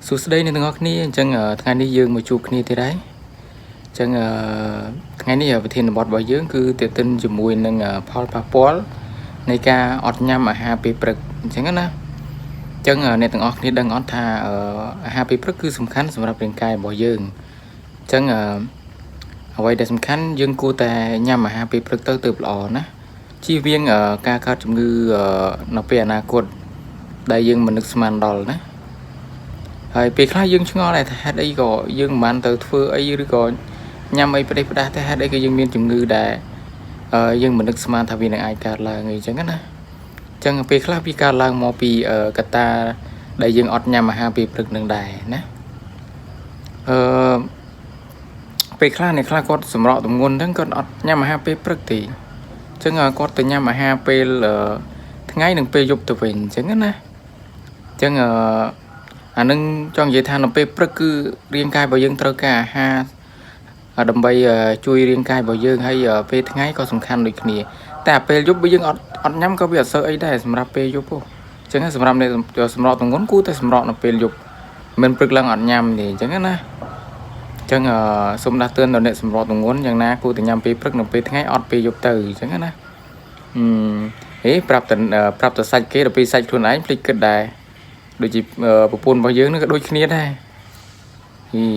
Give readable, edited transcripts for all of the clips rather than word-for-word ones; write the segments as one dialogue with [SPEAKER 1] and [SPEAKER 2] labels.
[SPEAKER 1] សួស្តីអ្នកទាំងអស់គ្នាអញ្ចឹងថ្ងៃនេះយើងមកជួបគ្នាទៀតហើយអញ្ចឹងថ្ងៃនេះប្រធានបទរបស់យើងគឺទាក់ទិនជាមួយនឹងផលប៉ះពាល់នៃការអត់ញ៉ាំអាហារពេលព្រឹកអញ្ចឹងណាអញ្ចឹងអ្នកទាំងអស់គ្នាដឹងអត់ថាអាហារពេលព្រឹកគឺសំខាន់សម្រាប់រាងកាយរបស់យើងអញ្ចឹងអ្វីដែលសំខាន់យើងគួរតែញ៉ាំអាហារពេលព្រឹកទៅទើបល្អណាជៀសវាងការកើតជំងឺនៅពេលអនាគតដែលយើងមិននឹកស្មានដល់ណា ហើយពេលខ្លះយើងឆ្ងល់ដែរថាហេតុអីក៏យើងមិនបានទៅធ្វើអីឬក៏ញ៉ាំអីផ្ដេសផ្ដាស់តែហេតុអីក៏យើងមានជំងឺដែលយើងមិននឹកស្មានថាវានឹងអាចកើតឡើងអីចឹងណាអញ្ចឹងពេលខ្លះវាកើតឡើងមកពីកត្តាដែលយើងអត់ញ៉ាំអាហារពេលព្រឹកនឹងដែរណាអឺពេលខ្លះអ្នកខ្លះគាត់សម្រក់ទម្ងន់ហ្នឹងគាត់អត់ញ៉ាំអាហារពេលព្រឹកទេអញ្ចឹងគាត់ទៅញ៉ាំអាហារពេលថ្ងៃនិងពេលយប់ទៅវិញអញ្ចឹងណាអញ្ចឹងអឺ អានឹងចង់និយាយថានៅពេលព្រឹកគឺរាងកាយរបស់យើងត្រូវការអាហារដើម្បីជួយរាងកាយរបស់យើងហើយពេលថ្ងៃក៏សំខាន់ដូចគ្នាតែអាពេលយប់បើយើងអត់អត់ញ៉ាំក៏វាអត់សូវអីដែរសម្រាប់ពេលយប់ហ៎អញ្ចឹងសម្រាប់អ្នកសម្រក់ទម្ងន់គួរតែសម្រក់នៅពេលយប់មិនព្រឹកឡើងអត់ញ៉ាំទេអញ្ចឹងណាអញ្ចឹងសូមដាស់តឿនដល់អ្នកសម្រក់ទម្ងន់យ៉ាងណាគួរតែញ៉ាំពេលព្រឹកនៅពេលថ្ងៃអត់ពេលយប់ទៅអញ្ចឹងណាហឹមហេប្រាប់តែប្រាប់តែសាច់គេដល់ពេលសាច់ខ្លួនឯងភ្លេចគិតដែរដូចជាប្រពន្ធរបស់យើងនឹងក៏ដូចគ្នាដែរ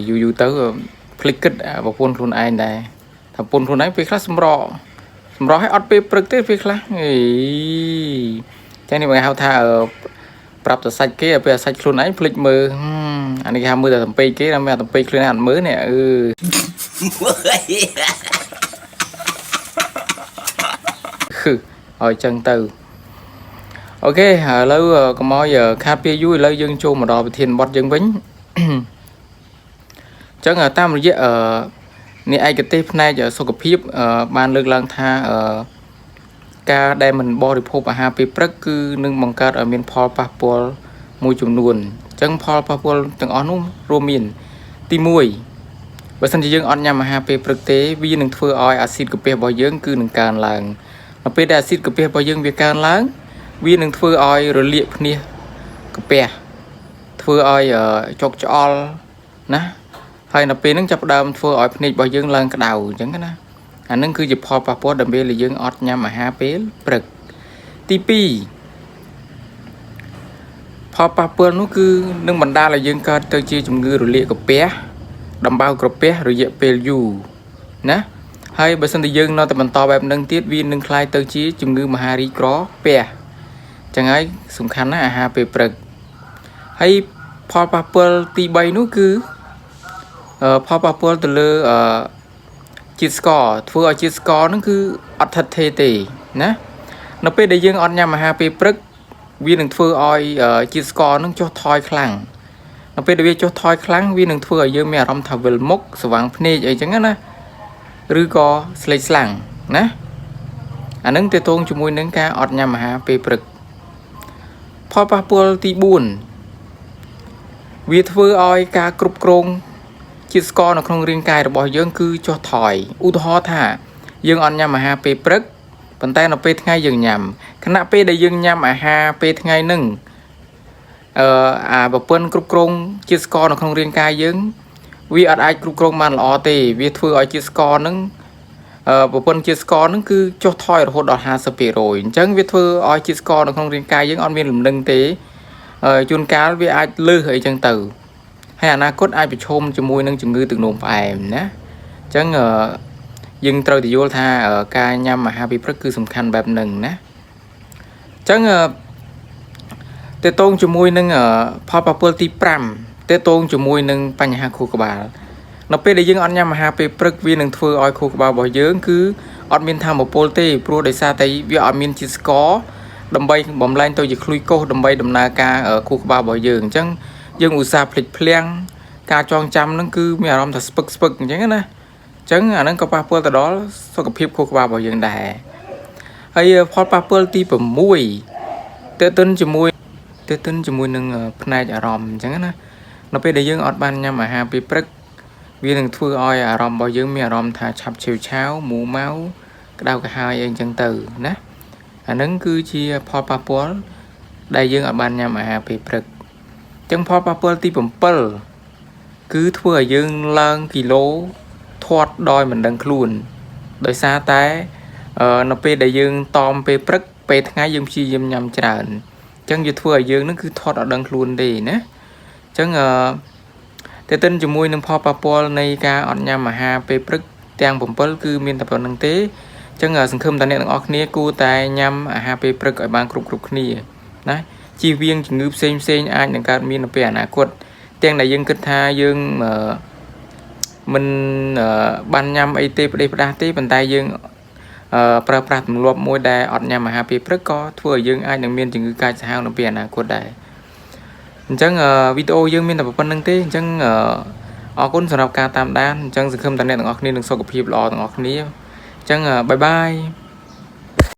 [SPEAKER 1] យូរយូរទៅភ្លេចគិតប្រពន្ធខ្លួនឯងដែរថាប្រពន្ធខ្លួនឯងពេលខ្លះសម្រក់សម្រក់ឲ្យអត់ពេលព្រឹកទេពេលខ្លះអីចឹងនេះគេហៅថាប្រាប់តែសាច់គេឲ្យពេលសាច់ខ្លួនឯងភ្លេចមើលអានេះគេហៅមើលតែតំពេកគេដល់មានតំពេកខ្លួនឯងអត់មើលនេះអឺ ឲ្យចឹងទៅOK ឥឡូវកុំឲ្យខាតពេលយូរឥឡូវយើងចូលមកដល់ប្រធានបទយើងវិញអញ្ចឹងតាមរយៈអ្នកឯកទេសផ្នែកសុខភាពបានលើកឡើងថាការដែលមិនបរិភោគអាហារពេលព្រឹកគឺនឹងបង្កើតឲ្យមានផលប៉ះពាល់មួយចំនួនអញ្ចឹងផលប៉ះពាល់ទាំងអស់នោះរួមមានទី1បើសិនជាយើងអត់ញ៉ាំអាហារពេលព្រឹកទេវានឹងធ្វើឲ្យអាស៊ីតកាពះរបស់យើងគឺនឹងកើនឡើងនៅពេលដែលអាស៊ីតកាពះរបស់យើងវាកើនឡើងវានឹងធ្វើឲ្យរលាកភ្នាសកាពះធ្វើឲ្យចុកច្អល់ណាហើយនៅពេលហ្នឹងចាប់ផ្ដើមធ្វើឲ្យភ្នែករបស់យើងឡើងក្តៅអញ្ចឹងណាអាហ្នឹងគឺជាផលប៉ះពាល់ដល់ពេលយើងអត់ញ៉ាំអាហារពេលព្រឹកទី2ផលប៉ះពាល់នោះគឺនឹងបណ្ដាលឲ្យយើងកើតទៅជាជំងឺរលាកកាពះដំបៅក្រពះរយៈពេលយូរណាហើយបើសិនជាយើងនៅតែបន្តបែបហ្នឹងទៀតវានឹងក្លាយទៅជាជំងឺមហារីកក្រពះចឹងហើយសំខាន់ណាស់អាហារពេលព្រឹកហើយផលប៉ះពាល់ទី3នោះគឺផលប៉ះពាល់ទៅលើជាតិស្ករធ្វើឲ្យជាតិស្ករហ្នឹងគឺអត់ថិតថេរទេណានៅពេលដែលយើងអត់ញ៉ាំអាហារពេលព្រឹកវានឹងធ្វើឲ្យជាតិស្ករហ្នឹងចុះថយខ្លាំងនៅពេលដែលវាចុះថយខ្លាំងវានឹងធ្វើឲ្យយើងមានអារម្មណ៍ថាវិលមុខស្វាងភ្នែកអីចឹងណាឬក៏ស្លេកស្លាំងណាអានឹងទាក់ទងជាមួយនឹងការអត់ញ៉ាំអាហារពេលព្រឹកផលប៉ះពាល់ទី4វាធ្វើឲ្យការគ្រប់គ្រងជាតិស្ករនៅក្នុងរាងកាយរបស់យើងគឺចុះថយឧទាហរណ៍ថាយើងអត់ញ៉ាំអាហារពេលព្រឹកប៉ុន្តែនៅពេលថ្ងៃយើងញ៉ាំខណៈពេលដែលយើងញ៉ាំអាហារពេលថ្ងៃហ្នឹងអាប្រព័ន្ធគ្រប់គ្រងជាតិស្ករនៅក្នុងរាងកាយយើងវាអត់អាចគ្រប់គ្រងបានល្អទេវាធ្វើឲ្យជាតិស្ករហ្នឹងប្រព័ន្ធជាតិស្ករហ្នឹងគឺចុះថយរហូតដល់50%អញ្ចឹងវាធ្វើឲ្យជាតិស្ករនៅក្នុងរាងកាយយើងអត់មានលំនឹងទេជួនកាលវាអាចលើសអីចឹងទៅហើយអនាគតអាចប្រឈមជាមួយនឹងជំងឺទឹកនោមផ្អែមណាអញ្ចឹងយើងត្រូវតែយល់ថាការញ៉ាំអាហារពេលព្រឹកគឺសំខាន់បែបហ្នឹងណាអញ្ចឹងទាក់ទងជាមួយនឹងផលប៉ះពាល់ទី5ទាក់ទងជាមួយនឹងបញ្ហាខួរក្បាលនៅពេលដែលយើងអត់ញ៉ាំអាហារពេលព្រឹកវានឹងធ្វើឲ្យខួរក្បាលរបស់យើងគឺអត់មានធម៌ពលទេព្រោះដោយសារតែវាអត់មានជាតិស្ករដើម្បីបំលែងទៅជាក្លុយកូសដើម្បីដំណើរការខួរក្បាលរបស់យើងអញ្ចឹងយើងឧស្សាហ៍ភ្លេចភ្លាំងការចងចាំហ្នឹងគឺមានអារម្មណ៍ថាស្ពឹកស្ពឹកអញ្ចឹងណាអញ្ចឹងអាហ្នឹងក៏ប៉ះពាល់ទៅដល់សុខភាពខួរក្បាលរបស់យើងដែរហើយផលប៉ះពាល់ទី6ទាក់ទិនជាមួយនឹងផ្នែកអារម្មណ៍អញ្ចឹងណានៅពេលដែលយើងអត់បានញ៉ាំអាហារពេលព្រឹកវានឹងធ្វើឲ្យអារម្មណ៍របស់យើងមានអារម្មណ៍ថាឆាប់ឆេវឆាវមួម៉ៅក្តៅក្រហាយអីអញ្ចឹងទៅណាអាហ្នឹងគឺជាផលប៉ះពាល់ដែលយើងអត់បានញ៉ាំអាហារពេលព្រឹក ចឹងផលប៉ះពាល់ទី7គឺធ្វើឲ្យយើងឡើងគីឡូធាត់ដោយមិនដឹងខ្លួនដោយសារតែនៅពេលដែលយើងតមពេលព្រឹកពេលថ្ងៃយើងព្យាយាមញ៉ាំច្រើនអញ្ចឹងវាធ្វើឲ្យយើងនឹងគឺធាត់អត់ដឹងខ្លួនទេណាអញ្ចឹងអឺទាក់ទិនជាមួយនឹងផលប៉ះពាល់នៃការអត់ញ៉ាំអាហារពេលព្រឹកទាំង7គឺមានតែប៉ុណ្ណឹងទេអញ្ចឹងសង្ឃឹមថាអ្នកទាំងអស់គ្នាគួរតែញ៉ាំអាហារពេលព្រឹកឲ្យបានគ្រប់គ្រប់គ្នាណាជៀសវាងជំងឺផ្សេងផ្សេងអាចនឹងកើតមាននៅពេលអនាគតទាំងដែលយើងគិតថាយើងមិនបានញ៉ាំអីទេផ្ដេសផ្ដាស់ទេប៉ុន្តែយើងប្រើប្រាស់ទម្លាប់មួយដែលអត់ញ៉ាំអាហារពេលព្រឹកក៏ធ្វើឲ្យយើងអាចនឹងមានជំងឺកាចសាហាវនៅពេលអនាគតដែរអញ្ចឹងវីដេអូយើងមានតែប៉ុណ្ណឹងទេអញ្ចឹងអរគុណសម្រាប់ការតាមដានអញ្ចឹងសង្ឃឹមថាអ្នកទាំងអស់គ្នានឹងសុខភាពល្អទាំងអស់គ្នាអញ្ចឹង bye bye.